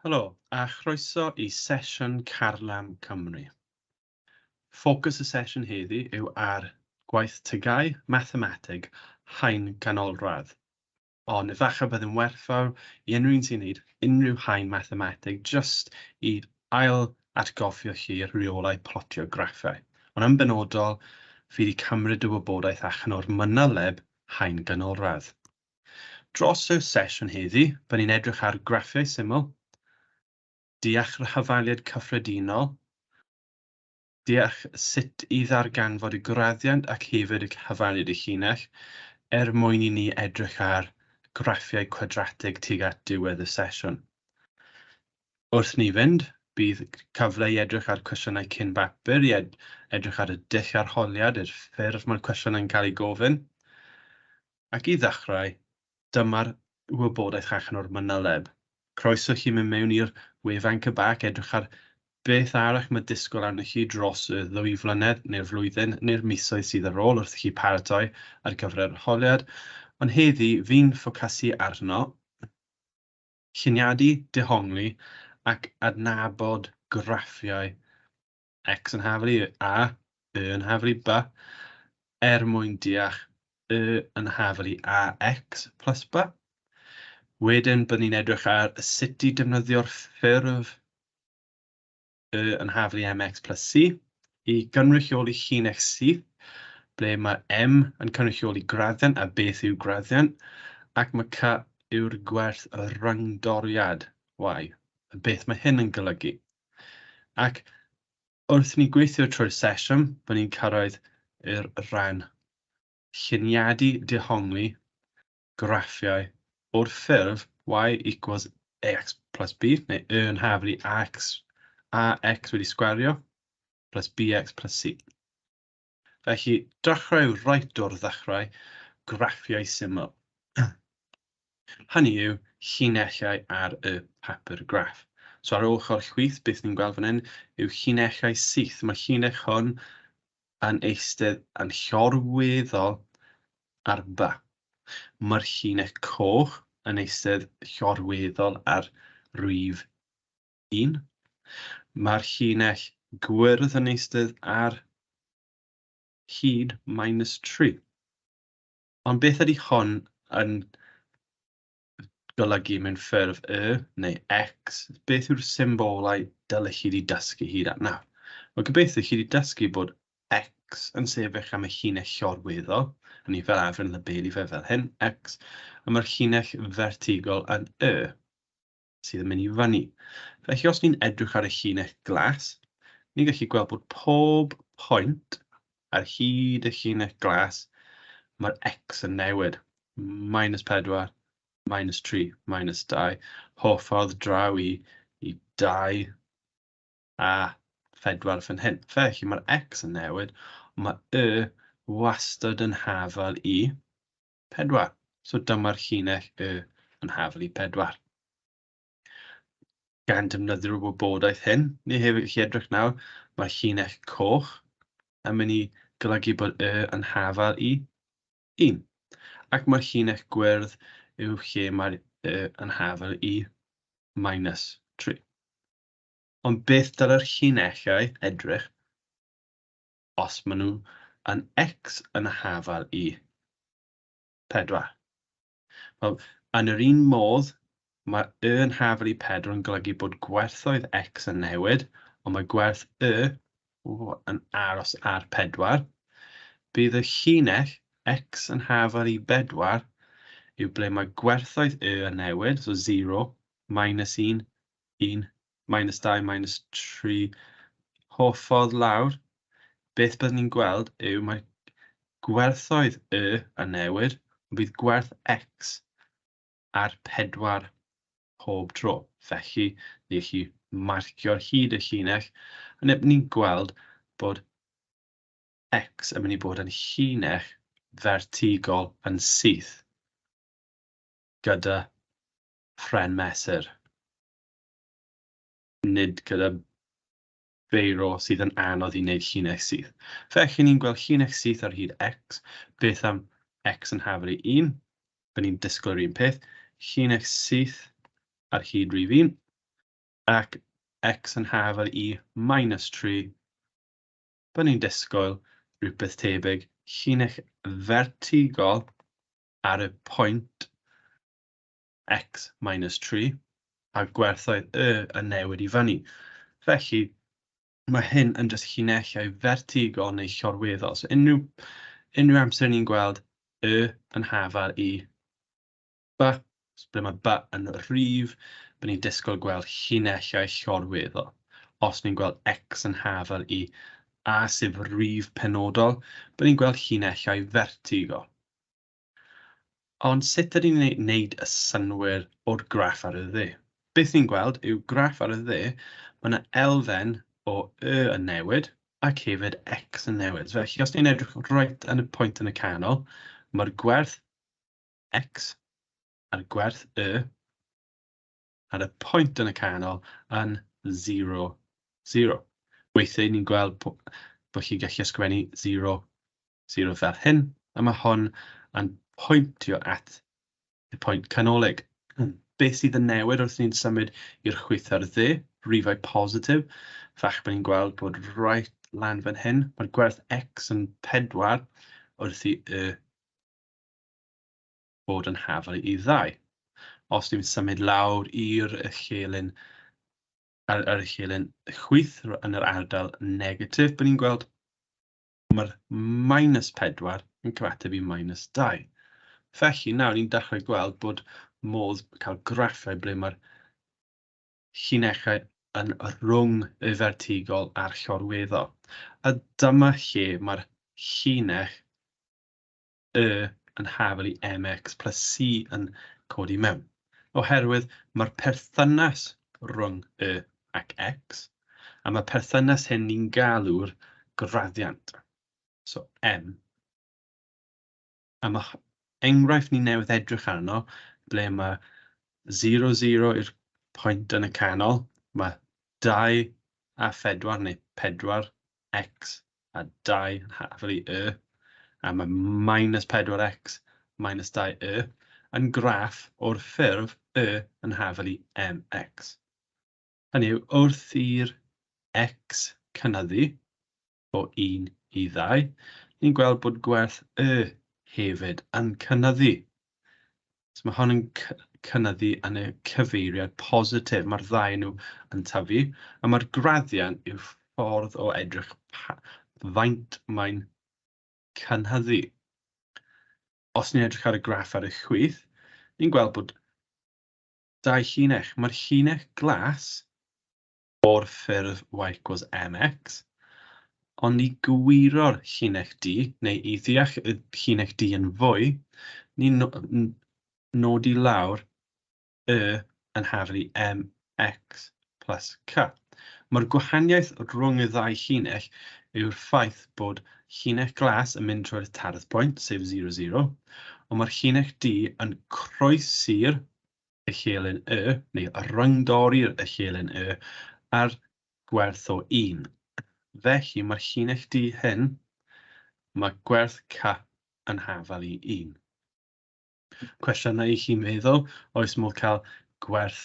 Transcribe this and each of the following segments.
Helo, a chroeso i sesiwn Carlam Cymru. Ffocws y sesiwn heddi yw ar gwaith TGAU Mathemateg Haen Ganolradd. Ond efallai bydd yn werthfawr i unrhyw un sy'n gwneud unrhyw haen mathemateg jyst i ail atgofio chi'r rheolau plotio graffau. Ond yn benodol, fi wedi cymryd y wybodaeth allan o'r manyleb haen ganolradd. Dros y sesiwn heddi, byddwn ni'n edrych ar graffiau syml, deall yr hafaliad cyffredinol, deall sut i ddarganfod y graddiant ac hefyd y hafaliad y llinell, er mwyn i ni edrych ar graffiau cwadratig tuag at diwedd y sesiwn. Wrth ni fynd, bydd cyfle i edrych ar cwestiynau cyn bapur, i edrych ar y dull arholiad, i'r ffurf mae'r cwestiynau'n cael ei gofyn. Ac i ddechrau, dyma'r wybodaeth allan o'r manyleb. Croeso chi mynd mewn i'r wefan CBAC, edrych ar beth arall mae disgwyl arnoch chi dros y 2 flynedd neu'r flwyddyn neu'r misoedd sydd ar ôl wrth i chi paratoi ar gyfer yr arholiad. Ond heddi, fi'n ffocysu arno lluniadu, dehongli ac adnabod graffiau X yn haflu A, Y yn haflu B, er mwyn deall Y yn haflu AX plus B. Wedyn, byddwn ni'n edrych ar sut i defnyddio'r ffurf Y yn haflu MX plus C i gynrychioli llinell syth, ble mae M yn cynrychioli graddiant a beth yw graddiant, ac mae C yw'r gwerth rhyngdoriad Y, a beth mae hyn yn golygu. Ac wrth ni gweithio trwy'r sesiwn, byddwn ni'n cyrraedd yr rhan lluniadu dehongli graffiau o'r ffurf y equals ax plus b, neu y yn haflu ax, ax wedi sgwario, plus bx plus c. Felly, dechrau reit o'r ddechrau, graffiau syml. Hynny yw, llinellau ar y papur graff. So ar ochr chwith, beth ni'n gweld fan hyn, yw llinellau syth. Mae llinell hwn yn eistedd yn llorweddol ar B. Mae'r llinell coch yn eistedd llorweddol ar rif 1. Mae'r llinell gwyrdd yn eistedd ar hyd minus 3. Ond beth ydy hwn yn golygu mewn ffurf Y neu X? Beth yw'r symbolau dylech chi wedi dysgu hyd at nawr? Wel, gobeithio chi wedi dysgu bod X yn sefyll am y llinell llorweddol, a ni fel arfer yn labelu fe fel hyn, X, a mae'r llinell fertigol yn Y, sydd yn mynd i fyny. Felly os ni'n edrych ar y llinell glas, ni'n gallu gweld bod pob pwynt ar hyd y llinell glas, mae'r X yn newid. Minus 4, minus 3, minus 2, holl ffordd draw i 2 a 4 fan hyn. Felly mae'r X yn newid, ond mae Y wastad yn hafal i 4. So dyma'r llinell Y yn hafal i 4. Gan defnyddio'r wybodaeth hyn, ni hefyd gallu edrych nawr, mae'r llinell coch yn mynd i golygu bod Y yn hafal i 1. Ac mae'r llinell gwyrdd yw lle mae'r Y yn hafal i minus 3. Ond beth dylai'r llinellau edrych os maen nhw yn X yn hafal i 4? Wel, yn yr un modd, mae Y yn hafal i 4 yn golygu bod gwerthoedd X yn newid, ond mae gwerth Y yn aros ar 4. Bydd y llinell X yn hafal i 4 yw ble mae gwerthoedd Y yn newid, so 0, minus 1, 1, minus 2, minus 3, holl ffordd lawr. Beth byddwn ni'n gweld yw mae gwerthoedd Y yn newid, ond bydd gwerth X ar 4 pob tro. Felly, ni gallu marcio'r hyd y llinell, a ni'n gweld bod X yn mynd i bod yn llinell fertigol yn syth gyda phren mesur, nid gyda beiro sydd yn anodd i wneud llinell syth. Felly ni'n gweld llinell syth ar hyd X. Beth am X yn hafal i 1? Byddwn ni'n disgwyl yr un peth. Llinell syth ar hyd rhif 1. Ac x yn hafal i minus 3, byddwn ni'n disgwyl rhywbeth tebyg, llinell fertigol ar y pwynt x minus 3, a gwerthoedd y yn newid i fyny. Felly, mae hyn yn jyst llinellau fertigol neu llorweddol. So unrhyw amser ni'n gweld y yn hafal i b, ble mae b yn rhif, byddwn ni'n disgwyl gweld llinellau llorweddol. Os ni'n gweld x yn hafal i a sef rhif penodol, byddwn ni'n gweld llinellau fertigol. Ond sut ydyn ni'n gwneud y synnwyr o'r graff ar y dde? Beth ni'n gweld yw graff ar y dde, mae yna elfen o y yn newid ac hefyd x yn newid. Felly os ni'n edrych reit yn y pwynt yn y canol, mae'r gwerth x a'r gwerth y ar y pwynt yn y canol yn 0, 0. Weithiau ni'n gweld bod chi'n gallu ysgrifennu 0, 0 fel hyn, a mae hwn yn pwyntio at y pwynt canolig. Beth sydd yn newid wrth ni'n symud i'r chwith a'r dde, rhifau positif, fach bod ni'n gweld bod right lan fan hyn, mae'r gwerth x yn 4 wrth i y bod yn hafal i 2. Os ni'n symud lawr i'r echelin, ar y echelin chwith yn yr ardal negatif, bod ni'n gweld mae'r minus 4 yn cyfateb i minus 2. Felly nawr ni'n dechrau gweld bod modd cael graffau ble mae'r llinellau yn rhwng y fertigol a'r llorweddol. A dyma lle mae'r llinell y yn hafal i mx plus c yn codi mewn. Oherwydd mae'r perthynas rhwng y ac x, a mae perthynas hyn ni'n galw'r graddiant. So m. A mae enghraifft ni newydd edrych arno, ble mae 0, 0 i'r pwynt yn y canol, mae 2 a 4 neu 4 x a 2 yn hafal i y, a mae minus 4x minus 2 y yn graff o'r ffurf y yn hafal i mx. Hynny yw, wrth i'r x cynyddu o 1 i 2, ni'n gweld bod gwerth y hefyd yn cynyddu. So mae hwn yn cynyddu yn y cyfeiriad positif. Mae'r ddau nhw yn tyfu, a mae'r graddiant yw ffordd o edrych faint mae'n cynhyddu. Os ni'n edrych ar y graff ar y chwith, ni'n gweld bod dau llinell. Mae'r llinell glas o'r ffurf y equals mx, ond i gywiro'r llinell D, neu i ddeall y llinell D yn fwy, ni'n nodi lawr y yn hafal i mx plus c. Mae'r gwahaniaeth rhwng y ddau llinell yw'r ffaith bod llinell glas yn mynd trwy'r tarth pwynt, sef 0, 0, ond mae'r llinell D yn croesi'r echelin y, neu rhyngdorri'r echelin y, ar gwerth o 1. Felly mae'r llinell D hyn, mae gwerth c yn hafal i 1. Cwestiynau i chi'n meddwl, oes modd cael gwerth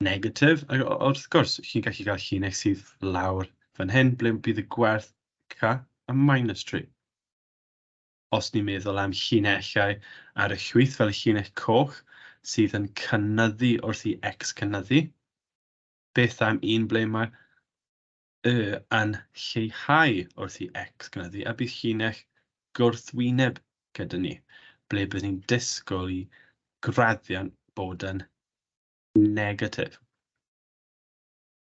negatif? Ac wrth gwrs, chi'n gallu cael llinell sydd lawr fan hyn, ble bydd y gwerth c yn minus 3. Os ni'n meddwl am llinellau ar y chwith fel y llinell coch sydd yn cynyddu wrth i x cynyddu, beth am un ble mae y yn lleihau wrth i x cynyddu, a bydd llinell gwrthwyneb gyda ni, ble bydd ni'n disgwyl i graddiant bod yn negatif.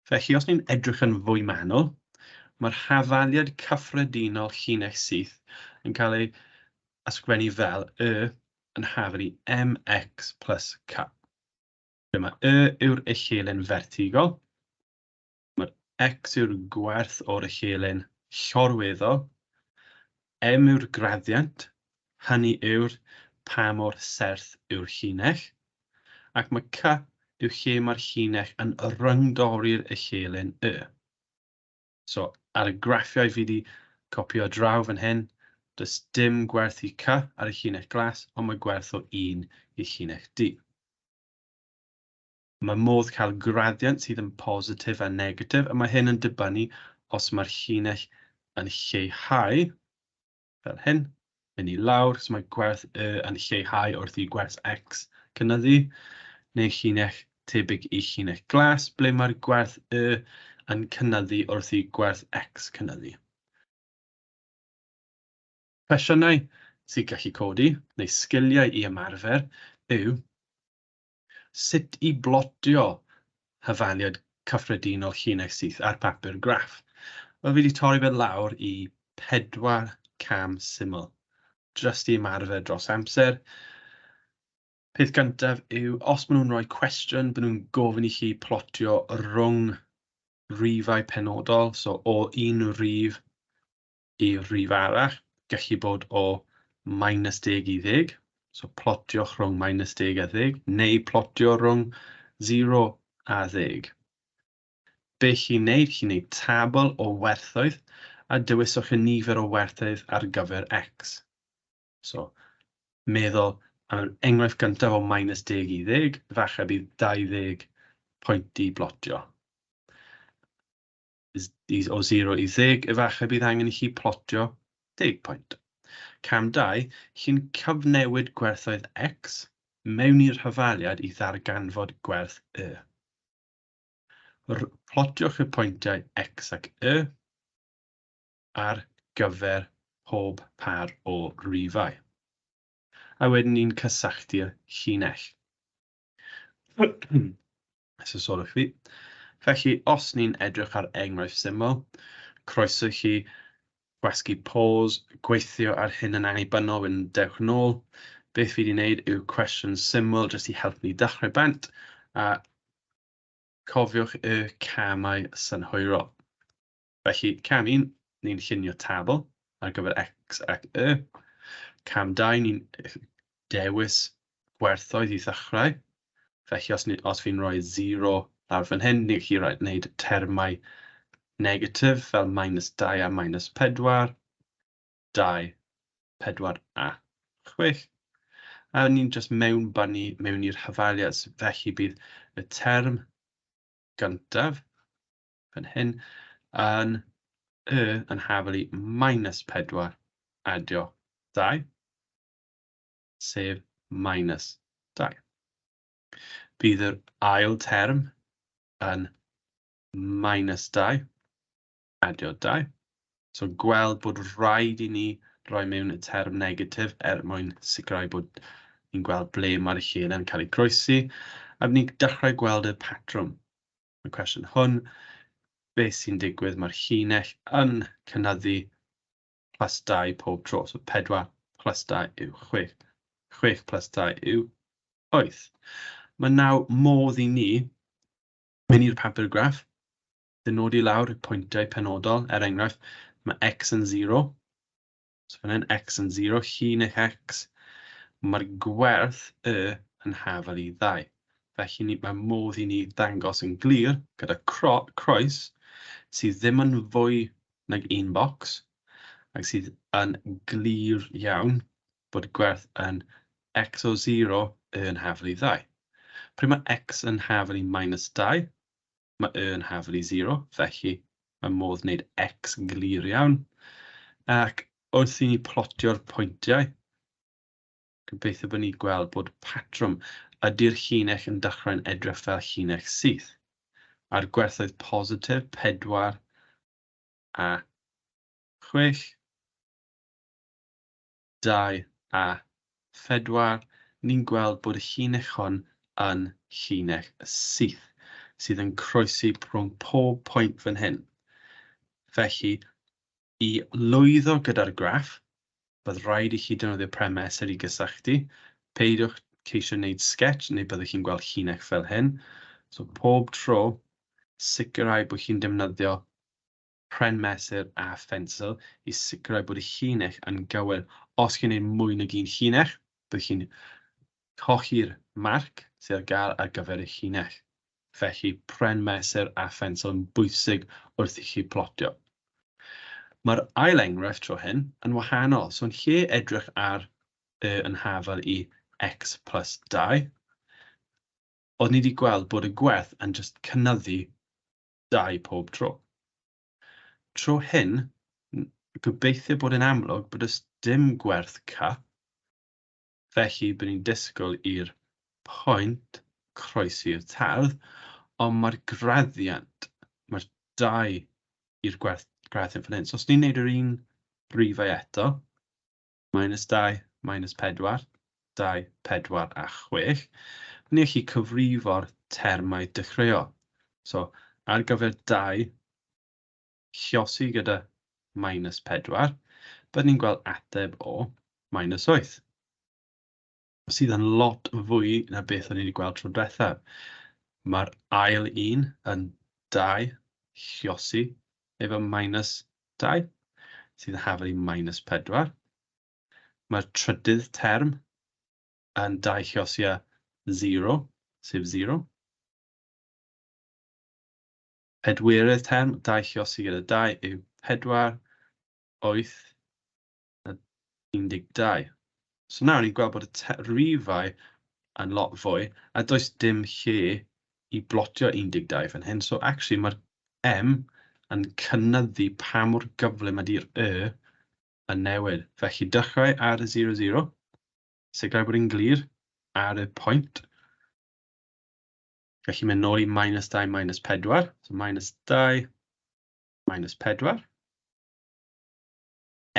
Felly, os ni'n edrych yn fwy manwl, mae'r hafaliad cyffredinol llinell syth yn cael ei ysgrifennu fel y yn hafal i mx plus c. Dyma y yw'r echelin fertigol, mae'r x yw'r gwerth o'r echelin llorweddol, m yw'r graddiant, hynny yw'r pa mor serth yw'r llinell, ac mae c yw lle mae'r llinell yn rhyngdorri'r echelin y. So ar y graffiau fi wedi copio draw fan hyn, does dim gwerth i c ar y llinell glas, ond mae gwerth o 1 i llinell D. Mae modd cael graddiant sydd yn positif a negatif, a mae hyn yn dibynnu os mae'r llinell yn lleihau, fel hyn, mynd i lawr, so mae gwerth y yn lleihau wrth i gwerth x cynyddu, neu llinell tebyg i llinell glas, ble mae'r gwerth y yn cynyddu wrth i gwerth x cynyddu. Cwestiynau sy'n gallu codi, neu sgiliau i ymarfer, yw sut i blotio hafaliad cyffredinol llinell syth ar papur graff. Wel, fi wedi torri fe lawr i 4 cam syml, jyst i ymarfer dros amser. Peth gyntaf yw, os maen nhw'n rhoi cwestiwn, maen nhw'n gofyn i chi plotio rhwng rifau penodol, so o un rif i rif arall, gallu bod o minus 10 i 10, so plotiwch rhwng minus 10 a 10, neu plotio rhwng 0 a 10. Be chi'n neud? Chi'n neud tabl o werthoedd a dewiswch y nifer o werthoedd ar gyfer x. So, meddwl am yr enghraifft gyntaf o minus 10 i 10, falle bydd 20 pwynt i blotio. O 0 i 10, efallai bydd angen i chi plotio 10 pwynt. Cam 2, chi'n cyfnewid gwerthoedd x mewn i'r hafaliad i ddarganfod gwerth y. Plotiwch y pwyntiau x ac y ar gyfer pob par o rifau. A wedyn ni'n cysylltu'r llinell. So sôn fi. Felly, os ni'n edrych ar enghraifft syml, croeso i chi gwasgu pause, gweithio ar hyn yn annibynnol, wedyn dewch nôl. Beth fi wedi wneud yw cwestiwn syml jyst i helpu ni dechrau bant, a cofiwch y camau synhwyrol. Felly, cam 1, ni'n llunio tabl ar gyfer x ac y. Cam 2, ni'n dewis gwerthoedd i ddechrau. Felly, os fi'n rhoi 0 lawr fan hyn, ni'n gallu gwneud termau negatif fel minus 2 a minus 4, 2, 4 a 6. A ni'n just mewnbynnu mewn i'r hafaliad, felly bydd y term gyntaf fan hyn yn y yn hafal i minus 4 adio 2, sef minus 2. Bydd yr ail term yn minus 2 adio 2. So gweld bod rhaid i ni roi mewn y term negatif er mwyn sicrhau bod ni'n gweld ble mae'r llinell yn cael ei croesi. A ni'n dechrau gweld y patrwm. Y cwestiwn hwn, beth sy'n digwydd? Mae'r llinell yn cynyddu plus 2 pob tro. So 4 plus 2 yw 6. 6 plus 2 yw 8. Mae nawr modd i ni mynd i'r papur graff, dynodi lawr y pwyntiau penodol. Er enghraifft, mae x yn 0. So fan hyn, x yn 0, llinell x. Mae'r gwerth y yn hafal i 2. Felly mae modd i ni ddangos yn glir gyda croes sydd ddim yn fwy nag un bocs ac sydd yn glir iawn bod gwerth yn x o 0 y yn hafal i 2. Pryd mae x yn hafal i minus 2, mae y yn hafal i 0, felly mae modd wneud x glir iawn. Ac wrth i ni plotio'r pwyntiau, gobeithio bod ni'n gweld bod patrwm ydy'r llinell yn dechrau'n edrych fel llinell syth. A'r gwerthoedd positif 4 a 6, 2 a 4, ni'n gweld bod y llinell hon yn llinell syth, sydd yn croesi rhwng pob pwynt fan hyn. Felly, i lwyddo gyda'r graff, bydd rhaid i chi defnyddio pren mesur i gysylltu. Peidiwch ceisio wneud sketch neu byddwch chi'n gweld llinell fel hyn. So pob tro, sicrhau bod chi'n defnyddio pren mesur a phensel i sicrhau bod y llinell yn gywir. Os chi'n gwneud mwy nag un llinell, byddwch chi'n colli'r marc sydd ar gael ar gyfer y llinell. Felly pren mesur a phensel yn bwysig wrth i chi plotio. Mae'r ail enghraifft tro hyn yn wahanol. So yn lle edrych ar y yn hafal i x plus 2, Oedd ni wedi gweld bod y gwerth yn just cynyddu 2 pob tro. Tro hyn, gobeithio bod yn amlwg bod does dim gwerth c, felly bydd ni'n disgwyl i'r pwynt croesi'r tardd, ond mae'r graddiant, mae'r 2 i'r gwerth graddiant fan hyn. So os ni'n neud yr un rifau eto, minus 2, minus 4, 2, 4 a 6, ni'n gallu cyfrifo'r termau dechreuol. So ar gyfer 2, lliosi gyda minus 4, byddwn ni'n gweld ateb o minus 8, sydd yn lot fwy na beth o'n i wedi gweld tro diwethaf. Mae'r ail un yn 2 lliosi efo minus 2, sydd yn hafal i minus 4. Mae'r trydydd term yn 2 lliosi â 0, sef 0. Pedwerydd term, 2 lliosi gyda 2 yw 4, 8 a 12. So nawr ni'n gweld bod y rifau yn lot fwy, a does dim lle i blotio 12 fan hyn. So actually mae'r M yn cynyddu pa mor gyflym ydy'r Y yn newid. Felly dechrau ar y 0, 0, sicrhau bod yn glir ar y pwynt. Felly mynd nôl i minus 2, minus 4. So minus 2, minus 4.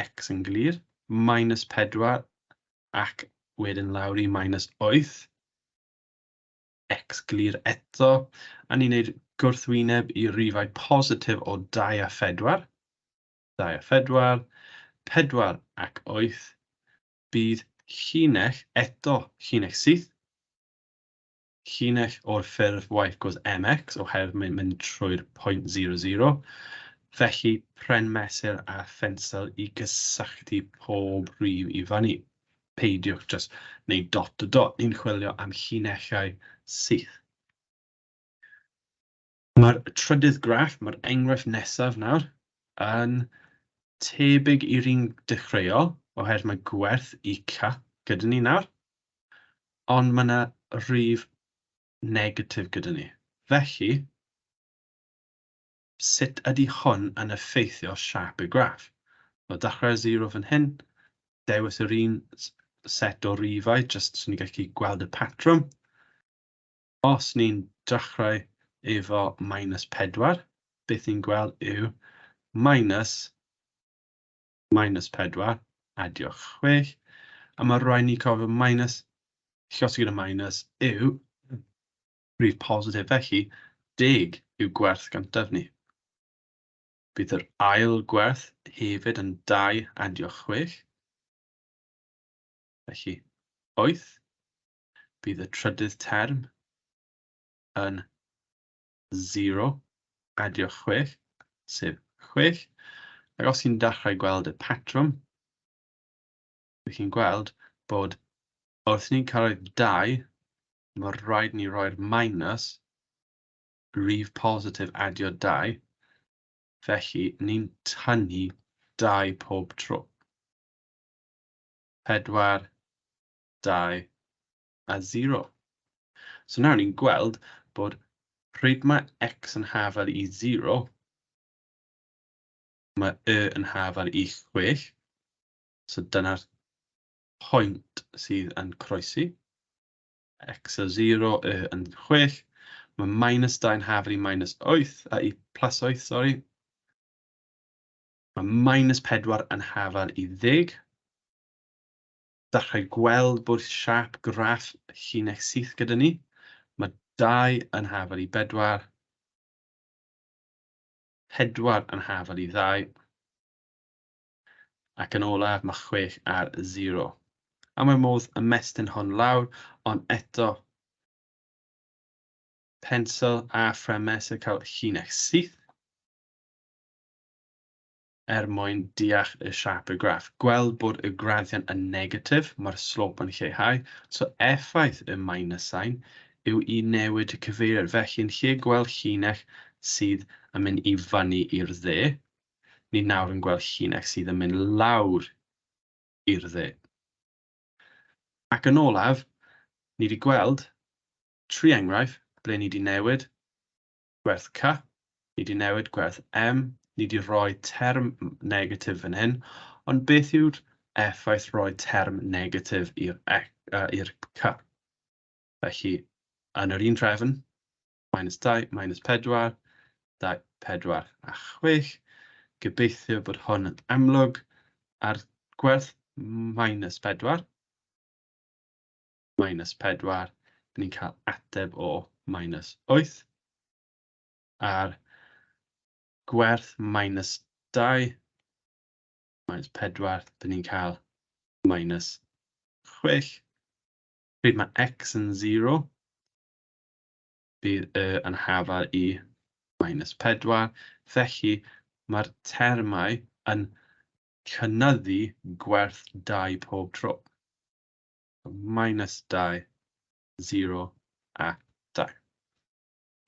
X yn glir, minus 4 ac wedyn lawr i minus 8. X glir eto, a ni'n neud gwrthwyneb i rifau positif o 2 a 4. 2 a 4, 4 ac 8, bydd llinell eto, llinell syth, llinell o'r ffurf y equals mx, oherwydd mae'n mynd trwy'r 0.00. Felly, pren mesur a phensel i gysylltu pob rhif i fyny. Peidiwch jyst wneud dot to dot, ni'n chwilio am llinellau syth. Mae'r trydydd graff, mae'r enghraifft nesaf nawr, yn tebyg i'r un dechreuol, oherwydd mae gwerth i c gyda ni nawr, ond mae yna rhif negatif gyda ni. Felly, sut ydy hwn yn effeithio siâp y graff? So, dechrau 0 fan hyn, dewis yr un set o rifau, jyst so ni'n gallu gweld y patrwm. Os ni'n dechrau efo minus 4, beth ni'n gweld yw minus, minus 4, adio 6, a mae rhaid ni cofio minus, lliosi gyda minus yw rhif positif, felly 10 yw gwerth gyntaf ni. Bydd yr ail gwerth hefyd yn 2 adio 6, felly 8. Bydd y trydydd term yn 0 adio 6, sef 6. Ac os chi'n dechrau gweld y patrwm, chi'n gweld bod wrth ni'n cyrraedd 2, mae rhaid ni roi'r minus rhif positif adio 2, felly ni'n tynnu 2 pob tro. 4, 2 a 0. So nawr ni'n gweld bod pryd mae x yn hafal i 0, mae y yn hafal i 6. So dyna'r pwynt sydd yn croesi. X y 0, y yn 6. Mae minus 2 yn hafal i minus 8, a i plus 8, sorry. Mae minus 4 yn hafal i 10. Dechrau gweld bod siâp graff llinell syth gyda ni. Mae 2 yn hafal i 4, 4 yn hafal i 2, ac yn olaf mae 6 ar 0. A mae modd ymestyn hwn lawr, ond eto pensel a phren mesur cael llinell syth er mwyn deall y siâp y graff. Gweld bod y graddiant yn negatif, mae'r slope yn lleihau, so effaith y minus sign yw i newid y cyfeiriad. Felly yn lle gweld llinell sydd yn mynd i fyny i'r dde, ni nawr yn gweld llinell sydd yn mynd lawr i'r dde. Ac yn olaf, ni wedi gweld Tri enghraifft ble ni wedi newid gwerth c, ni wedi newid gwerth m, ni wedi rhoi term negatif fan hyn, ond beth yw'r effaith rhoi term negatif i'r c? Felly, yn yr un trefn, minus 2, minus 4, 2, 4 a 6. Gobeithio bod hwn yn amlwg ar gwerth minus 4. Minus 4, ni'n cael ateb o minus 8. Ar gwerth minus 2, minus 4, dyn ni'n cael minus 6. Pryd mae x yn 0, bydd y yn hafal i minus 4. Felly mae'r termau yn cynyddu gwerth 2 pob tro. Minus 2, 0 a 2.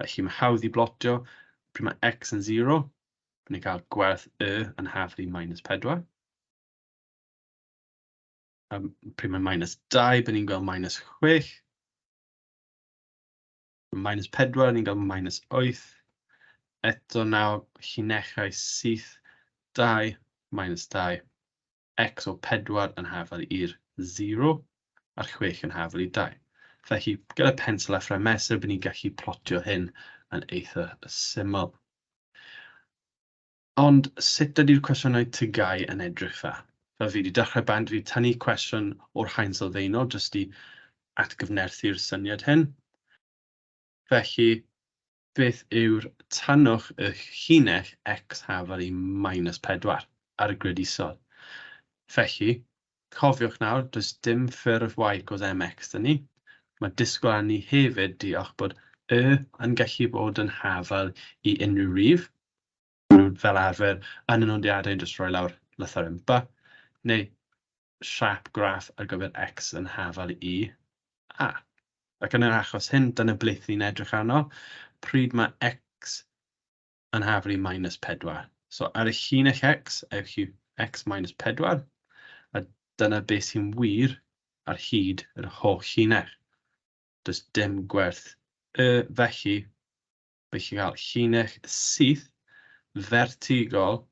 Felly mae hawdd i blotio. Pryd mae x yn 0, ni'n cael gwerth y yn hafal i minus 4. Pryd mae minus 2, bydd ni'n gweld minus 6. Minus 4, ni'n cael minus 8. Eto nawr, llinellau syth 2, minus 2. X o 4 yn hafal i'r 0, a'r 6 yn hafal i 2. Felly, gyda pensel a phren mesur, bydd ni'n gallu plotio hyn yn eitha syml. Ond sut ydy'r cwestiynau TGAU yn edrych fel? Fel fi wedi dechrau bant, fi wedi tynnu cwestiwn o'r haen sylfaenol jyst i atgyfnerthu'r syniad hyn. Felly, beth yw'r tynnwch y llinell x hafal i minus 4 ar y grid isod? Felly, cofiwch nawr, does dim ffurf y equals mx 'da ni. Mae disgwyl arni ni hefyd diolch bod y yn gallu bod yn hafal i unrhyw rif. Fel arfer, yn y nodiadau, jyst rhoi lawr lythyren b, neu siap graff ar gyfer x yn hafal i a. Ac yn yr achos hyn, dyna beth ni'n edrych arno, pryd mae x yn hafal i minus 4. So ar y llinell x, ewch i x minus 4, a dyna beth sy'n wir ar hyd yr holl llinell. Does dim gwerth y, felly, bych chi'n cael llinell syth fertigol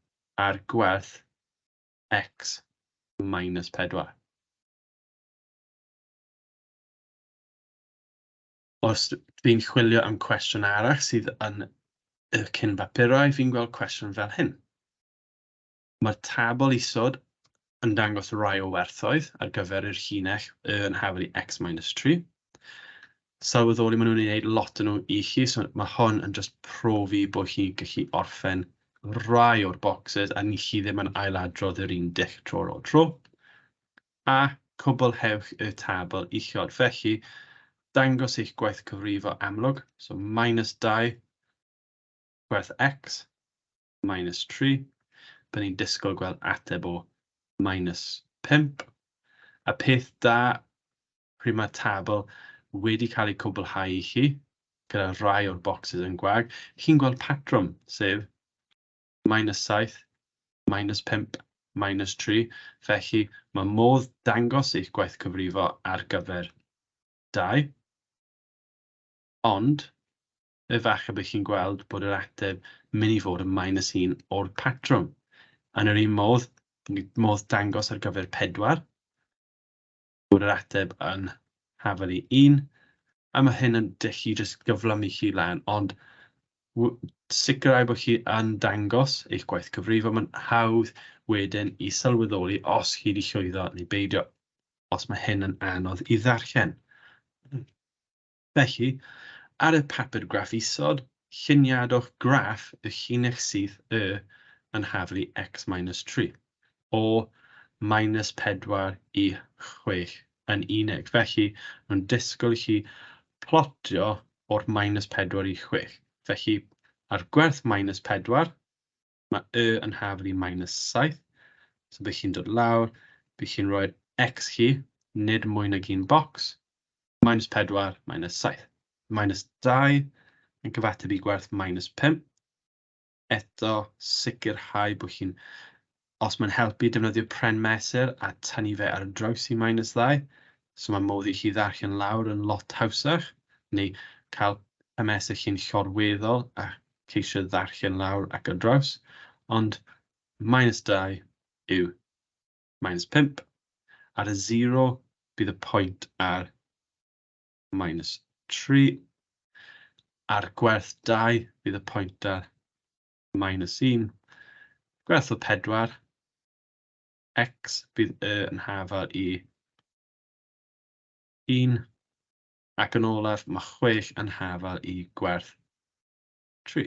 ar gwerth x minus 4. Os fi'n chwilio am cwestiwn arall sydd yn y cyn bapurau, fi'n gweld cwestiwn fel hyn. Mae'r tabl isod yn dangos rai o werthoedd ar gyfer yr llinell y yn hafal i x minus 3. Sylweddoli maen nhw'n ei wneud lot yn nhw i chi, so mae hwn yn just profi bod chi'n gallu orffen rai o'r boxes a ni chi ddim yn ailadrodd yr un dull tro ar ôl tro. A cwblhewch y tabl uchod. Felly, dangos eich gwaith cyfrifo amlwg, so minus 2 gwerth x minus 3. Byddwn ni'n disgwyl gweld ateb o minus 5. A peth da pryd mae tabl wedi cael ei cwblhau i chi, gyda rhai o'r boxes yn gwag, chi'n gweld patrwm, sef minus 7, minus 5, minus 3. Felly mae modd dangos eich gwaith cyfrifo ar gyfer 2, ond efallai bydd chi'n gweld bod yr ateb mynd i fod yn minus 1 o'r patrwm. Yn yr un modd, modd dangos ar gyfer 4, bod yr ateb yn hafal i 1, a mae hyn yn gallu jyst gyflymu chi lan, ond sicrhau bod chi yn dangos eich gwaith cyfrifo. Mae'n hawdd wedyn i sylweddoli os chi wedi llwyddo neu beidio, os mae hyn yn anodd i ddarllen. Felly, ar y papur graff isod, lluniadwch graff y llinell syth y yn hafal i x minus 3 o minus 4 i 6 yn unig. Felly, nhw'n disgwyl i chi plotio o'r minus 4 i 6. Felly, ar gwerth minus 4, mae y yn hafal i minus 7. So, bydd chi'n dod lawr, bydd chi'n rhoi'r x chi, nid mwy nag un bocs, minus 4, minus 7. Minus 2 yn cyfateb i gwerth minus 5. Eto, sicrhau bod chi'n, os mae'n helpu, defnyddio pren mesur a tynnu fe ar draws i minus 2. So mae modd i chi ddarllen lawr yn lot hawsach. Neu cael cymesur llun llorweddol a ceisio ddarllen lawr ac ar draws, ond minus 2 yw minus 5. Ar y 0 bydd y pwynt ar minus 3. Ar gwerth 2 bydd y pwynt ar minus 1. Gwerth o 4, x bydd y yn hafal i 1. Ac yn olaf, mae 6 yn hafal i gwerth 3.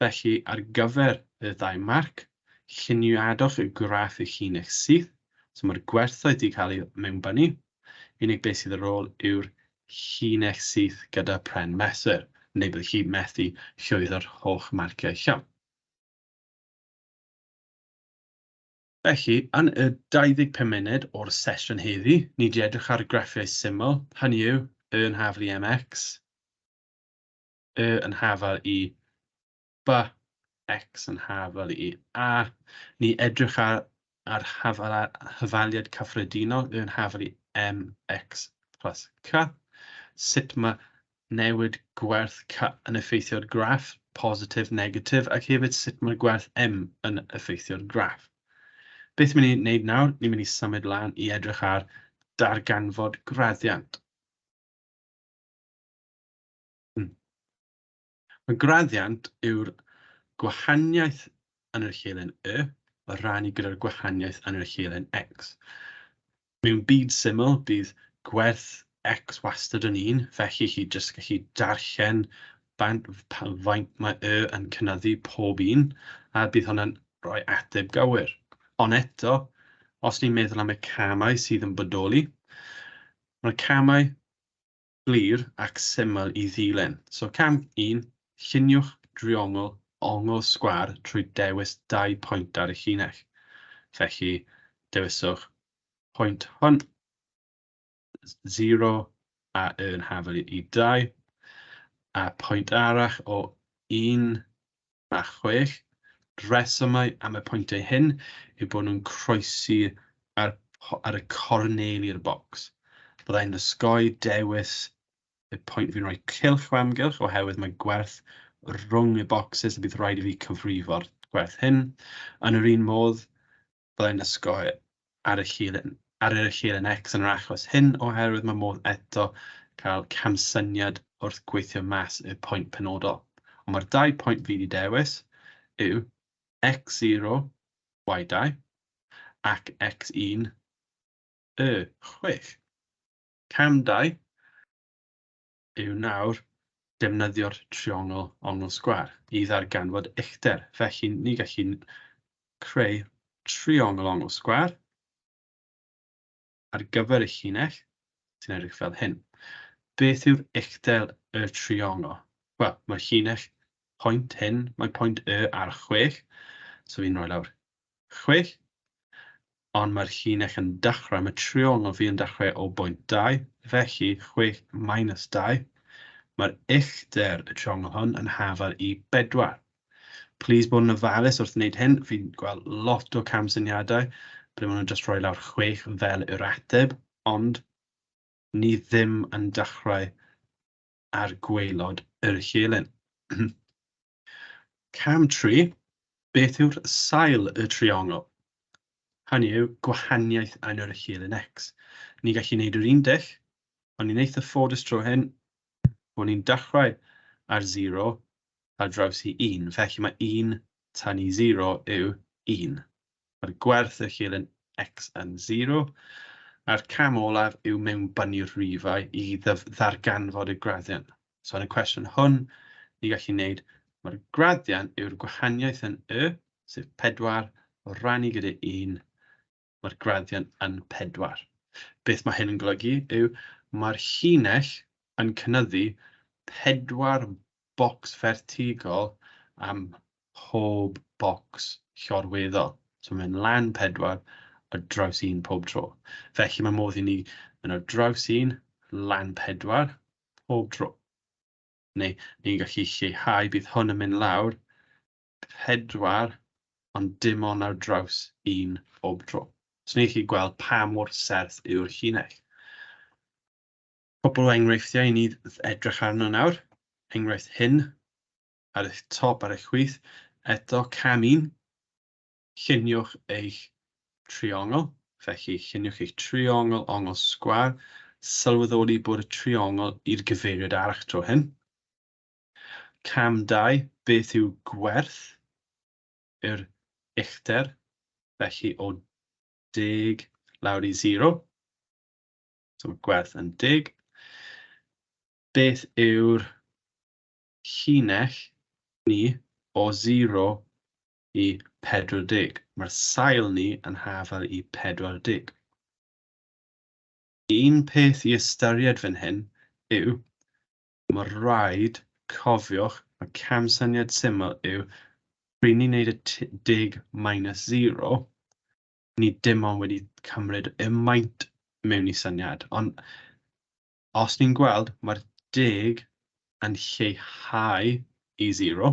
Felly, ar gyfer y ddau marc, lluniadwch y graff eich hun eich syth. So mae'r gwerthoedd wedi cael eu mewnbynnu. Unig beth sydd ar ôl yw'r llinell syth gyda pren mesur, neu byddwch chi methu llwyddo'r holl marciau llawn. Felly, yn y 25 munud o'r sesiwn heddi, ni wedi edrych ar graffiau syml, hynny yw, y yn hafal i mx, y yn hafal i b, x yn hafal i a. Ni edrych ar hafaliad cyffredinol, y yn hafal i mx plus c. Sut mae newid gwerth c yn effeithio'r graff, positif, negatif, ac hefyd sut mae gwerth m yn effeithio'r graff. Beth ni'n mynd i wneud nawr? Ni'n mynd i symud lan i edrych ar darganfod graddiant. Mae graddiant yw'r gwahaniaeth yn yr lleilen y, rannu gyda'r gwahaniaeth yn yr lleilen x. Mewn byd syml, bydd gwerth x wastad yn 1, felly chi jyst gallu darllen faint mae y yn cynyddu pob un, a bydd hwnna'n rhoi ateb gywir. Ond eto, os ni'n meddwl am y camau sydd yn bodoli, mae'r camau glir ac syml i ddilyn. So cam 1, lluniwch driongl ongl sgwâr trwy dewis 2 pwynt ar y llinell. Felly, dewiswch pwynt hwn, 0 a y yn hafal i 2, a pwynt arall o 1 a 6. Rhesymau am y pwyntiau hyn yw bod nhw'n croesi ar y corneli'r bocs. Byddai'n osgoi dewis y pwynt fi'n rhoi cylch o amgylch oherwydd mae gwerth rhwng y bocsys a bydd rhaid i fi cyfrifo'r gwerth hyn. Yn yr un modd, byddai'n osgoi ar y lleilen x yn yr achos hyn oherwydd mae modd eto cael camsyniad wrth gweithio mas y pwynt penodol. Ond mae'r 2 pwynt fi wedi dewis yw x0, y2 ac x1, y6. Cam 2 yw nawr defnyddio'r triongl ongl sgwâr i ddarganfod uchder. Felly ni gallu creu triongl ongl sgwâr ar gyfer y llinell sy'n edrych fel hyn. Beth yw'r uchder y triongl? Wel, mae'r llinell pwynt hyn, mae pwynt y ar 6, so fi'n rhoi lawr 6, ond mae'r llinell yn dechrau, mae triongl fi yn dechrau o bwynt 2, felly 6 minus 2, mae'r uchder y triongl hwn yn hafal i 4. Plis bod yn ofalus wrth wneud hyn, fi'n gweld lot o camsyniadau, ble maen nhw'n jyst rhoi lawr 6 fel yr ateb, ond ni ddim yn dechrau ar gwaelod yr lleilen. Cam 3, beth yw'r sail y triongl? Hynny yw gwahaniaeth yn yr lleilen x. Ni gallu gwneud yr un dull, ond ni'n eitha ffodus tro hyn, bod ni'n dechrau ar 0 ar draws i 1, felly mae 1 tynnu 0 yw 1. Mae'r gwerth y lleilen x yn 0, a'r cam olaf yw mewnbynnu'r rhifau i ddarganfod y graddiant. So yn y cwestiwn hwn, ni gallu gwneud, mae'r graddiant yw'r gwahaniaeth yn y, sef 4, rannu gyda 1, mae'r graddiant yn 4. Beth mae hyn yn golygu yw mae'r llinell yn cynyddu 4 bocs fertigol am pob bocs llorweddol. So mae'n lan 4 ar draws 1 pob tro. Felly mae modd i ni mynd ar draws 1, lan 4 pob tro. Neu ni'n gallu lleihau, bydd hwn yn mynd lawr 4, ond dim ond ar draws 1 pob tro. So ni'n gallu gweld pa mor serth yw'r llinell. Cwpl o enghreifftiau i ni edrych arno nawr. Enghraifft hyn, ar eich top ar eich chwith. Eto, cam 1, lluniwch eich triongl. Felly, lluniwch eich triongl ongl sgwâr. Sylweddoli bod y triongl i'r gyfeiriad arall tro hyn. Cam 2, beth yw gwerth yr uchder? Felly, o 10 lawr i 0. So mae gwerth yn 10. Beth yw'r llinell ni o 0 i 40? Mae'r sail ni yn hafal i 40. Un peth i ystyried fan hyn yw, mae rhaid cofiwch, mae camsyniad syml yw, pryd ni'n neud y 10 minus 0, ni dim ond wedi cymryd y maint mewn i syniad. Ond os ni'n gweld, mae'r 10 yn lleihau i 0,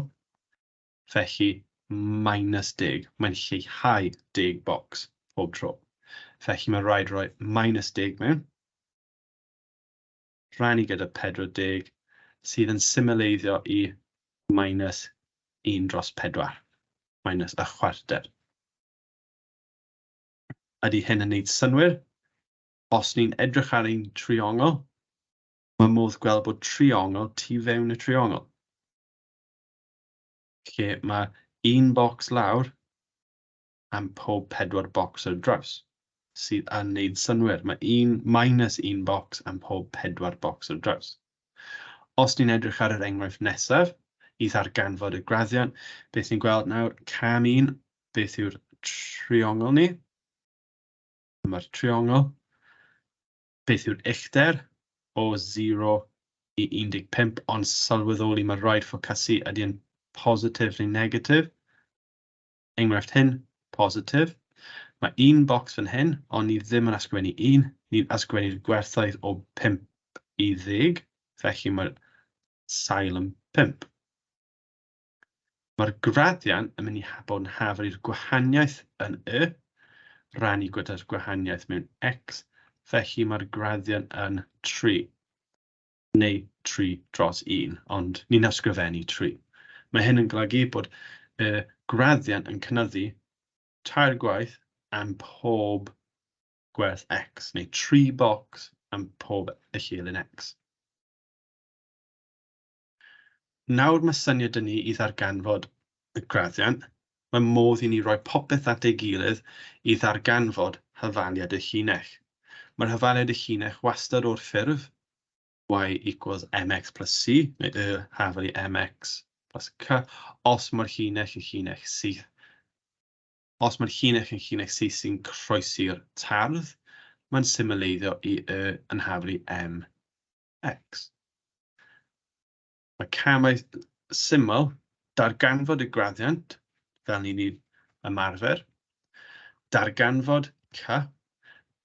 felly minus 10, mae'n lleihau 10 bocs pob tro. Felly mae rhaid rhoi minus 10 mewn, rhannu gyda 40, sydd yn symleiddio i minus 1 dros 4, minus y chwarter. Ydy hyn yn neud synnwyr? Os ni'n edrych ar ein triongl, mae modd gweld bod triongl tu fewn y triongl, lle mae un bocs lawr am pob 4 bocs ar draws, sydd yn neud synnwyr. Mae un minus un bocs am pob 4 bocs ar draws. Os ni'n edrych ar yr enghraifft nesaf i ddarganfod y graddiant, beth ni'n gweld nawr, cam 1, beth yw'r triongl ni? Mae'r triongl. Beth yw'r uchder? O 0 i 15, ond sylweddoli mae rhaid ffocysu ydy yn positif neu negatif. Enghraifft hyn, positif. Mae un bocs fan hyn, ond ni ddim yn ysgrifennu 1, ni'n ysgrifennu'r gwerthoedd o 5 i 10, felly mae'r sail yn 5. Mae'r graddiant yn mynd i bod yn hafal i'r gwahaniaeth yn y, rannu gyda'r gwahaniaeth mewn x, felly mae'r graddiant yn 3, neu 3 dros 1, ond ni'n ysgrifennu 3. Mae hyn yn golygu bod y graddiant yn cynyddu 3 gwaith am pob gwerth x, neu 3 bocs am pob echelin x. Nawr mae syniad 'da ni i ddarganfod y graddiant. Mae modd i ni roi popeth at ei gilydd i ddarganfod hafaliad y llinell. Mae'r hafaliad y llinell wastad o'r ffurf y equals mx plus c, neu y hafal i mx plus c, os mae'r llinell yn llinell syth. Os mae'r llinell yn llinell syth sy'n croesi'r tardd, mae'n symleiddio i y yn hafal i mx. Mae camau syml, darganfod y graddiant, fel ni'n ei ymarfer, darganfod c,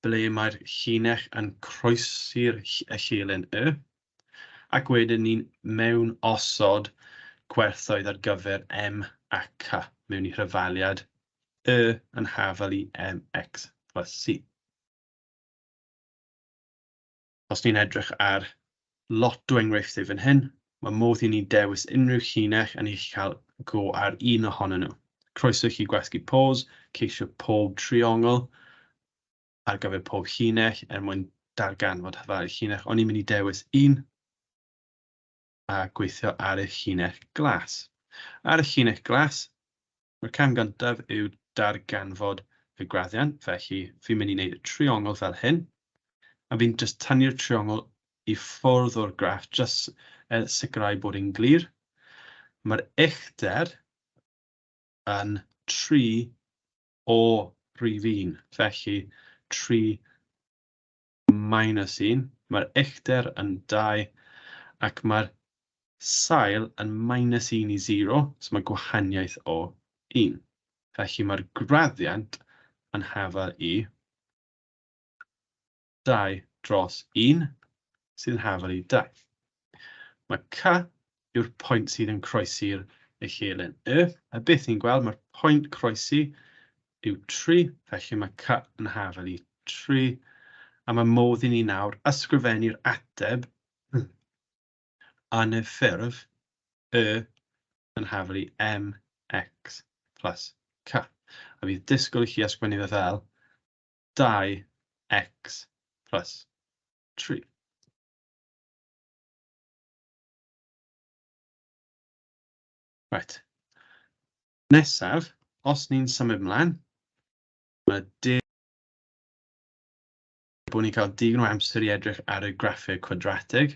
ble mae'r llinell yn croesi'r echelin y, ac wedyn ni'n mewn osod gwerthoedd ar gyfer m a c mewn i hafaliad y yn hafal i mx plus c. Os ni'n edrych ar lot o enghreifftiau fan hyn, mae modd i ni dewis unrhyw llinell a ni gallu cael go ar un ohonyn nhw. Croeso i chi gwasgu pause, ceisio pob triongl ar gyfer pob llinell er mwyn darganfod hafaliad llinell, ond ni'n mynd i dewis un a gweithio ar y llinell glas. Ar y llinell glas, mae'r cam gyntaf yw darganfod y graddiant, felly fi'n mynd i wneud y triongl fel hyn, a fi'n just tynnu'r triongl i ffwrdd o'r graff, just sicrhau bod e'n glir. Mae'r uchder yn 3 o rhif 1, felly 3 minus 1. Mae'r uchder yn 2 ac mae'r sail yn minus 1 i 0, so mae gwahaniaeth o 1. Felly mae'r graddiant yn hafal i 2 dros 1, sydd yn hafal i 2. Mae C yw'r pwynt sydd yn croesi'r echelin Y, a beth ni'n gweld, mae'r pwynt croesi yw 3, felly mae C yn hafal i 3, A mae modd i ni nawr ysgrifennu'r ateb yn y ffurf y yn haflu mx plus c. A fydd disgwyl i chi ysgrifennu fe fel 2x plus 3. Right. Nesaf, os ni'n symud ymlaen, mae bod ni'n cael digon o amser i edrych ar y graffiau cwadratig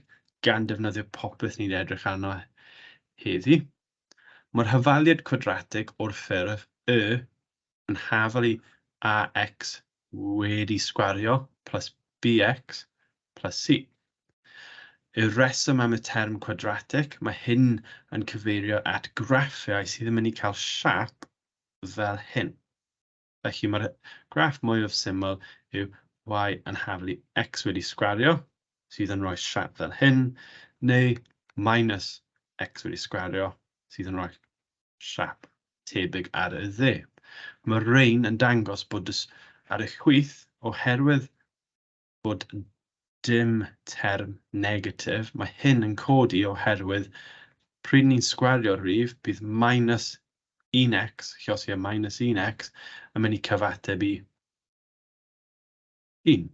gan defnyddio popeth ni'n edrych arno heddi. Mae'r hafaliad cwadratig o'r ffurf y yn hafal i ax wedi sgwario plus bx plus c. Y reswm am y term cwadratig, mae hyn yn cyfeirio at graffiau sydd yn mynd i cael siap fel hyn. Felly mae'r graff mwyaf syml yw y yn haflu x wedi sgwario, sydd yn rhoi siap fel hyn, neu minus x wedi sgwario, sydd yn rhoi siap tebyg ar y dde. Mae rhain yn dangos bod ar y chwith, oherwydd bod dim term negatif, mae hyn yn codi oherwydd pryd ni'n sgwario'r rhif, bydd minus 1x, lluosi â minus 1x, yn mynd i cyfateb i 1.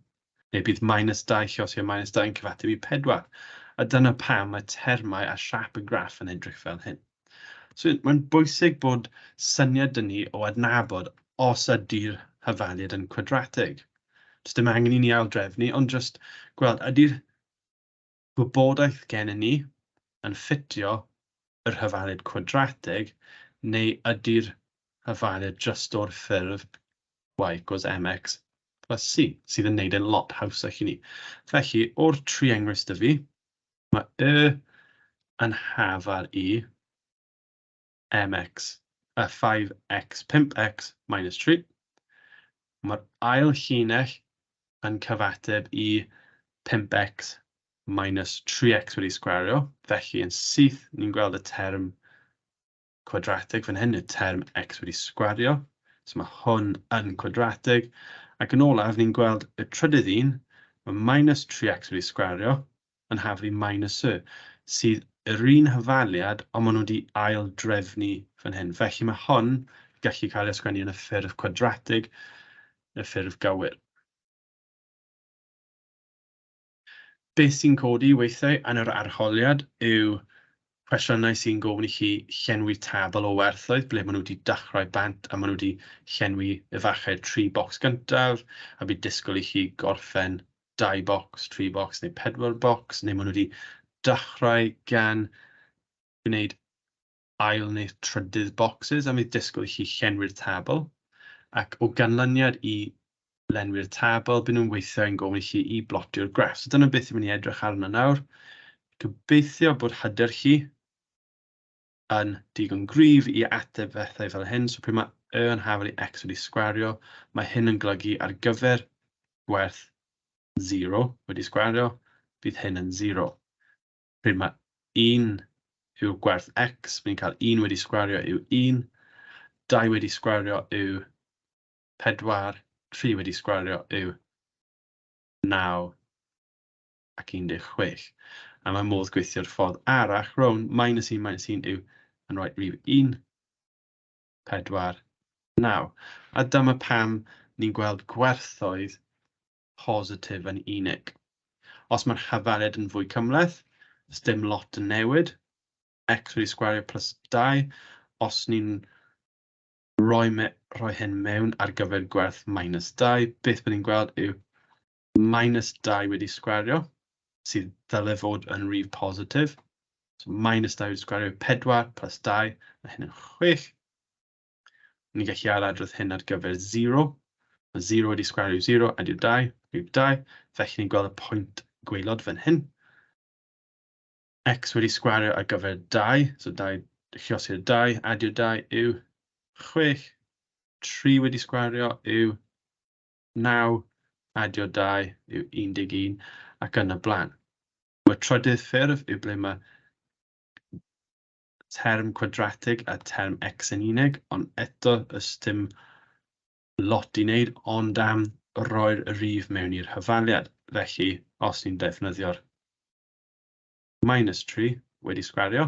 Neu bydd minus 2 lluosi â minus 2 yn cyfateb i 4. A dyna pam mae termau a siap y graff yn edrych fel hyn. So mae'n bwysig bod syniad 'da ni o adnabod os ydy'r hafaliad yn cwadratig. Does dim angen i ni aildrefnu, ond jyst gweld ydy'r gwybodaeth gennym ni yn ffitio yr hafaliad cwadratig, neu ydy'r hafaliad jyst o'r ffurf y equals mx plus c, sydd yn neud e'n lot hawsach i ni. Felly, o'r tri enghraifft 'da fi, mae y yn hafal i mx, 5x, 5x minus 3. Mae'r ail llinell yn cyfateb i 5x minus 3x wedi sgwario. Felly yn syth, ni'n gweld y term cwadratig fan hyn, y term x wedi sgwario. So mae hwn yn cwadratig. Ac yn olaf, ni'n gweld y trydydd un, mae minus 3x wedi sgwario yn haflu minus y, sydd yr un hafaliad, ond maen nhw wedi ail-drefnu fan hyn. Felly mae hwn gallu cael ei ysgrifennu yn y ffurf cwadratig, y ffurf gywir. Beth sy'n codi weithiau yn yr arholiad yw cwestiynau sy'n gofyn i chi llenwi tabl o werthoedd ble maen nhw wedi dechrau bant a maen nhw wedi llenwi efallai'r 3 bocs gyntaf, a bydd disgwyl i chi gorffen 2 bocs, 3 bocs neu 4 bocs, neu maen nhw wedi dechrau gan gwneud ail neu trydydd boxes, a bydd disgwyl i chi llenwi'r tabl. Ac o ganlyniad i lenwi'r tabl, byd nhw'n weithio yn gofyn i chi i blotio'r graff. So dyna beth yw'n mynd i edrych arno nawr. Gobeithio bod hyder chi yn digon gryf i ateb bethau fel hyn. So pryd mae y yn hafal i x wedi sgwario, mae hyn yn golygu ar gyfer gwerth 0 wedi sgwario, bydd hyn yn 0. Pryd mae 1 yw gwerth x, ni'n cael 1 wedi sgwario yw 1, 2 wedi sgwario yw 4, 3 wedi sgwario yw 9 ac 16. A mae modd gweithio'r ffordd arall rownd, minus 1 minus 1 yw yn rhoi rhif 1, 4, 9. A dyma pam ni'n gweld gwerthoedd positif yn unig. Os mae'r hafaliad yn fwy cymhleth, does dim lot yn newid. X wedi sgwario plus 2. Os ni'n rhoi hyn mewn ar gyfer gwerth minus 2, beth byddwn ni'n gweld yw minus 2 wedi sgwario, sydd dyle fod yn rhif positif. So minus 2 wedi sgwario 4 plus 2, mae hyn yn 6. Ni'n gallu ailadrodd hyn ar gyfer 0. Mae 0 wedi sgwario 0, adio 2, yw 2. Felly ni'n gweld y pwynt gwaelod fan hyn. X wedi sgwario ar gyfer 2, so 2 lluosio 2, adio 2 yw 6. 3 wedi sgwario yw 9, adio 2 yw 11, ac yn y blaen. Mae trydydd ffurf yw ble mae term cwadratig a term x yn unig, ond eto ys dim lot i wneud, ond am roi'r rif mewn i'r hafaliad. Felly, os ni'n defnyddio'r minus 3 wedi sgwario,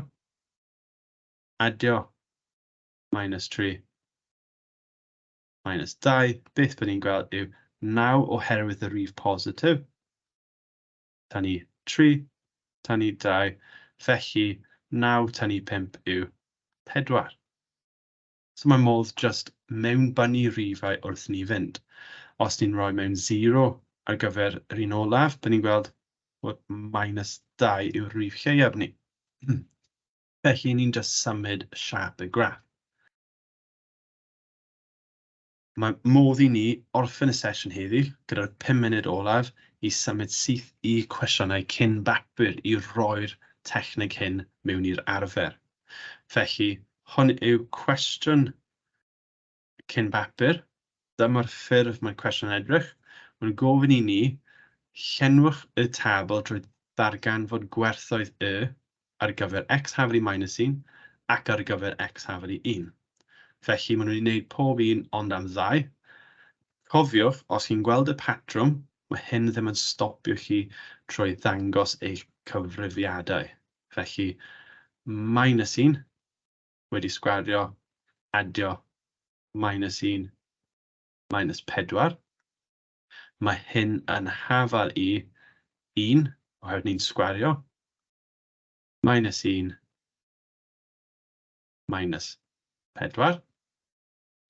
adio minus 3 minus 2, beth byddwn ni'n gweld yw 9 oherwydd y rif positif, tynnu 3, tynnu 2, felly 9 tynnu 5 yw 4. So mae modd jyst mewnbynnu rifau wrth ni fynd. Os ni'n rhoi mewn 0 ar gyfer yr un olaf, byddwn ni'n gweld bod minus 2 yw'r rif lleiaf ni. Felly ni'n jyst symud siâp y graff. Mae modd i ni orffen y sesiwn heddi gyda'r 5 munud olaf i symud syth i cwestiynau cyn bapur i roi'r techneg hyn mewn i'r arfer. Felly, hwn yw cwestiwn cyn bapur. Dyma'r ffurf mae'r cwestiwn yn edrych. Mae'n gofyn i ni llenwch y tabl drwy ddarganfod gwerthoedd y ar gyfer x hafal i minus 1 ac ar gyfer x hafal i 1. Felly maen nhw'n gwneud pob un ond am ddau. Cofiwch, os chi'n gweld y patrwm, mae hyn ddim yn stopio chi trwy ddangos eich cyfrifiadau. Felly, minus 1 wedi sgwario, adio minus 1 minus 4. Mae hyn yn hafal i 1, oherwydd ni'n sgwario, minus 1 minus 4.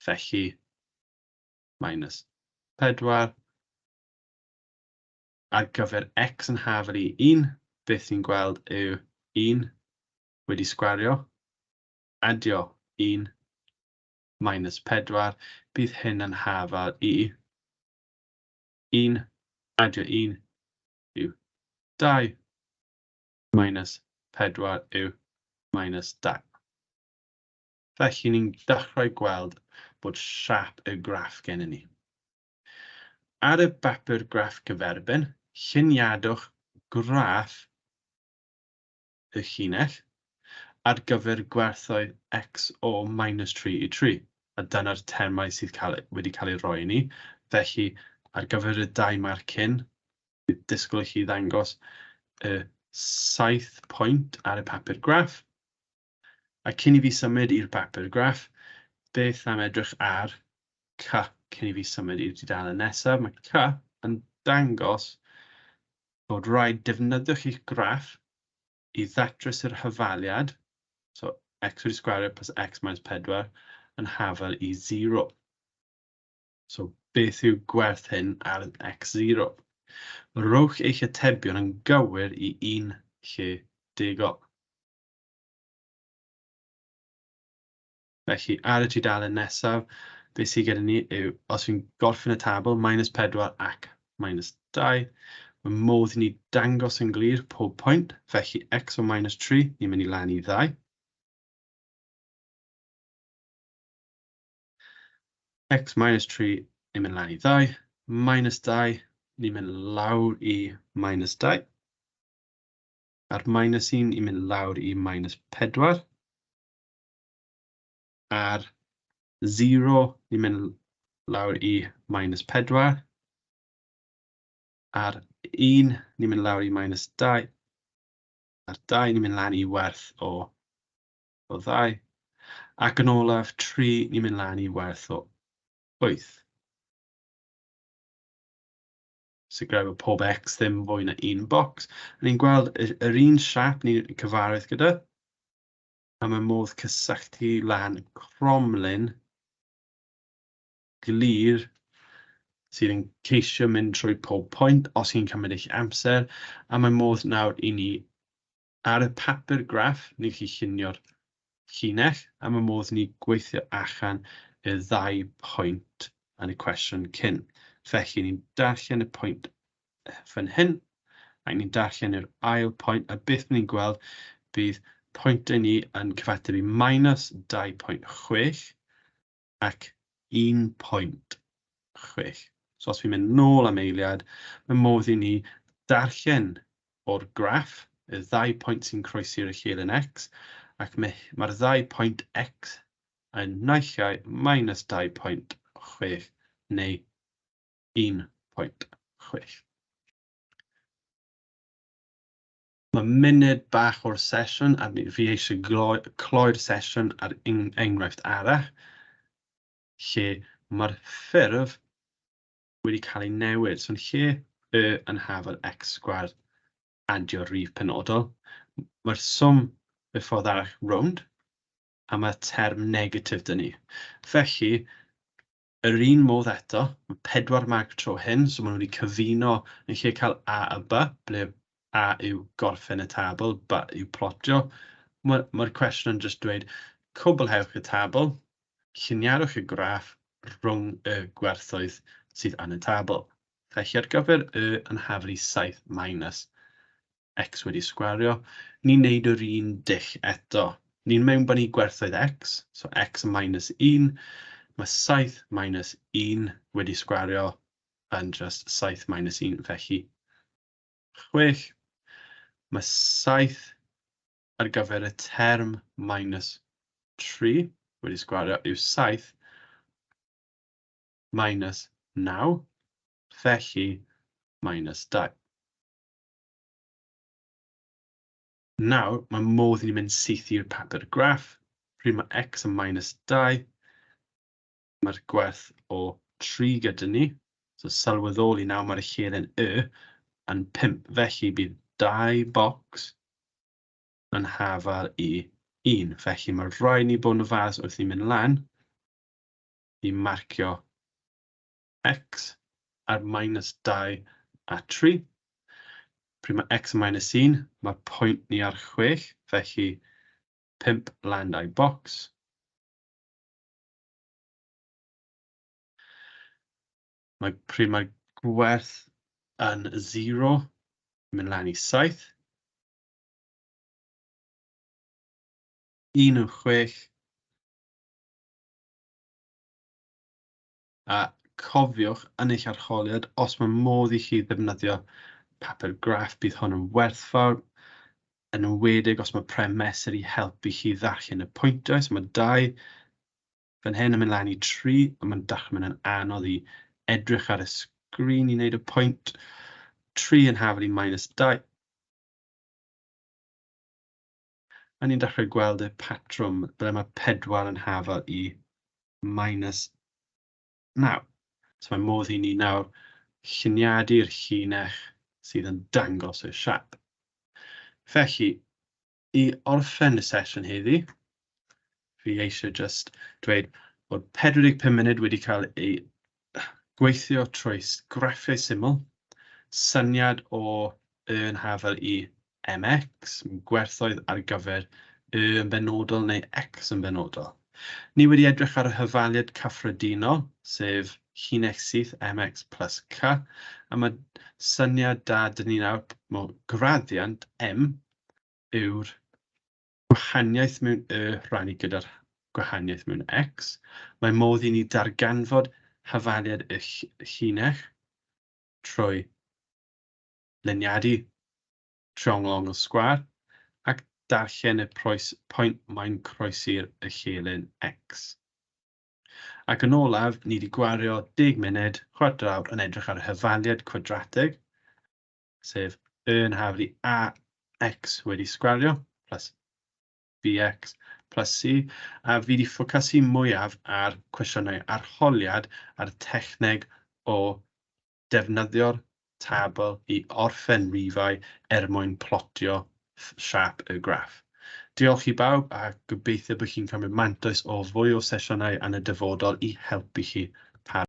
Felly, minus 4. Ar gyfer x yn hafal i 1, beth ni'n gweld yw 1 wedi sgwario, adio 1 minus 4, bydd hyn yn hafal i 1 adio 1 yw 2 minus 4 yw minus 2. Felly ni'n dechrau gweld bod siâp y graff gennym ni. Ar y bapur graff gyferbyn, lluniadwch graff y llinell ar gyfer gwerthoedd x o minus 3 i 3. A dyna'r termau sydd wedi cael eu rhoi i ni. Felly, ar gyfer y dau marc hyn, bydd disgwyl i chi ddangos y 7 pwynt ar y papur graff. A cyn i fi symud i'r papur graff, beth am edrych ar C cyn i fi symud i'r dudalen nesaf? Mae C yn dangos bod rhaid defnyddio eich graff i ddatrys yr hafaliad, so x wedi sgwario plus x minus 4 yn hafal i 0. So beth yw gwerth hyn ar x0? Rhowch eich atebion yn gywir i un lle degol. Felly ar y tudalen nesaf, beth sydd gyda ni yw, os fi'n gorffen y tabl, minus 4 ac minus 2, mae modd i ni dangos yn glir pob pwynt, felly x o minus 3, ni'n mynd i lan i 2. X minus 3, ni'n mynd lan i 2, minus 2, ni'n mynd lawr i minus 2. A'r minus 1, ni'n mynd lawr i minus 4. A'r 0, ni'n mynd lawr i minus 4. A'r 1, ni'n mynd lawr i minus 2. A'r 2, ni'n mynd lan i werth o 2. Ac yn olaf, 3, ni'n mynd lan i werth o 8. Sicrhau bod pob x ddim fwy na un bocs. A ni'n gweld yr un siâp ni'n cyfarwydd gyda. A mae modd cysylltu lan cromlin glir sydd yn ceisio mynd trwy pob pwynt os chi'n cymryd eich amser. A mae modd nawr i ni ar y papur graff, ni'n gallu llunio'r llinell, a mae modd ni gweithio allan y ddau pwynt yn y cwestiwn cyn. Felly ni'n darllen y pwynt fan hyn, ac ni'n darllen yr ail pwynt, a beth ni'n gweld bydd pwyntau ni yn cyfateb i minus 2.6 ac 1.6. So os fi'n mynd nôl am eiliad, mae modd i ni darllen o'r graff y ddau pwynt sy'n croesi'r llinell x, ac mae'r ddau pwynt x yn naill ai minus 2.6 neu 1.6. Mae munud bach o'r sesiwn, a fi eisiau cloi'r sesiwn ar enghraifft arall, lle mae'r ffurf wedi cael ei newid. So yn lle y yn hafal x sgwâr adio rhif penodol, mae'r swm y ffordd arall rownd, a mae term negatif 'da ni. Felly, yr un modd eto, mae 4 marc tro hyn, so maen nhw wedi cyfuno yn lle cael A a B, ble A yw gorffen y tabl, B yw plotio. Mae'r cwestiwn yn jyst dweud, cwblhewch y tabl, lluniarwch y graff rhwng y gwerthoedd sydd yn y tabl. Felly ar gyfer y yn haflu 7 minus x wedi sgwario, ni'n neud yr un dull eto. Ni'n mewnbynnu gwerthoedd x, so x minus 1, mae 7 minus 1 wedi sgwario yn just 7 minus 1, felly 6. Mae 7 ar gyfer y term minus 3 wedi sgwario yw 7 minus 9, felly minus 2. Nawr, mae modd i ni mynd syth i'r papur graff. Pryd mae x yn minus 2, mae'r gwerth o 3 gyda ni. So sylweddoli nawr mae'r lleden y yn 5, felly bydd 2 bocs yn hafal i 1. Felly mae rhaid ni bod yn ofalus wrth i mynd lan i marcio x ar minus 2 a 3. Pryd mae x yn minus 1, mae'r pwynt ni ar 6, felly 5 lan 2 bocs. Mae pryd mae gwerth yn 0, mynd lan i 7. 1 yn 6. A cofiwch yn eich arholiad, os mae modd i chi ddefnyddio papur graff, bydd hwn yn werthfawr, yn enwedig os mae pren mesur i helpu chi ddarllen y pwyntiau. So mae 2 fan hyn yn mynd lan i 3, a mae'n dechrau mynd yn anodd i edrych ar y sgrin i wneud y pwynt. 3 yn hafal i minus 2. A ni'n dechrau gweld y patrwm ble mae 4 yn hafal i minus 9. So mae modd i ni nawr lluniadu'r llinell sydd yn dangos y siap. Felly, i orffen y sesiwn heddi, fi eisiau just dweud bod 45 munud wedi cael ei gweithio trwy graffiau syml, syniad o y yn hafal i mx, gwerthoedd ar gyfer y yn benodol neu x yn benodol. Ni wedi edrych ar y hyfaliad cyffredinol, sef llinell syth mx plus c, a mae syniad da dyn ni nawr, mae graddiant m yw'r gwahaniaeth mewn y rhannu gyda'r gwahaniaeth mewn x. Mae modd i ni darganfod hyfaliad y llinell trwy luniadu triongl ongl sgwâr ac darllen y pwynt mae'n croesi'r y llinell x. Ac yn olaf, ni wedi gwario 10 munud, chwarter awr yn edrych ar y hyfaliad cwadratig, sef y yn haflu ax wedi sgwario, plus bx plus c, a fi wedi ffocysu mwyaf ar cwestiynau arholiad a'r techneg o defnyddio'r tabl i orffen rifau er mwyn plotio siâp y graff. Diolch i bawb a gobeithio bod chi'n cymryd mantais o fwy o sesiynau yn y dyfodol i helpu chi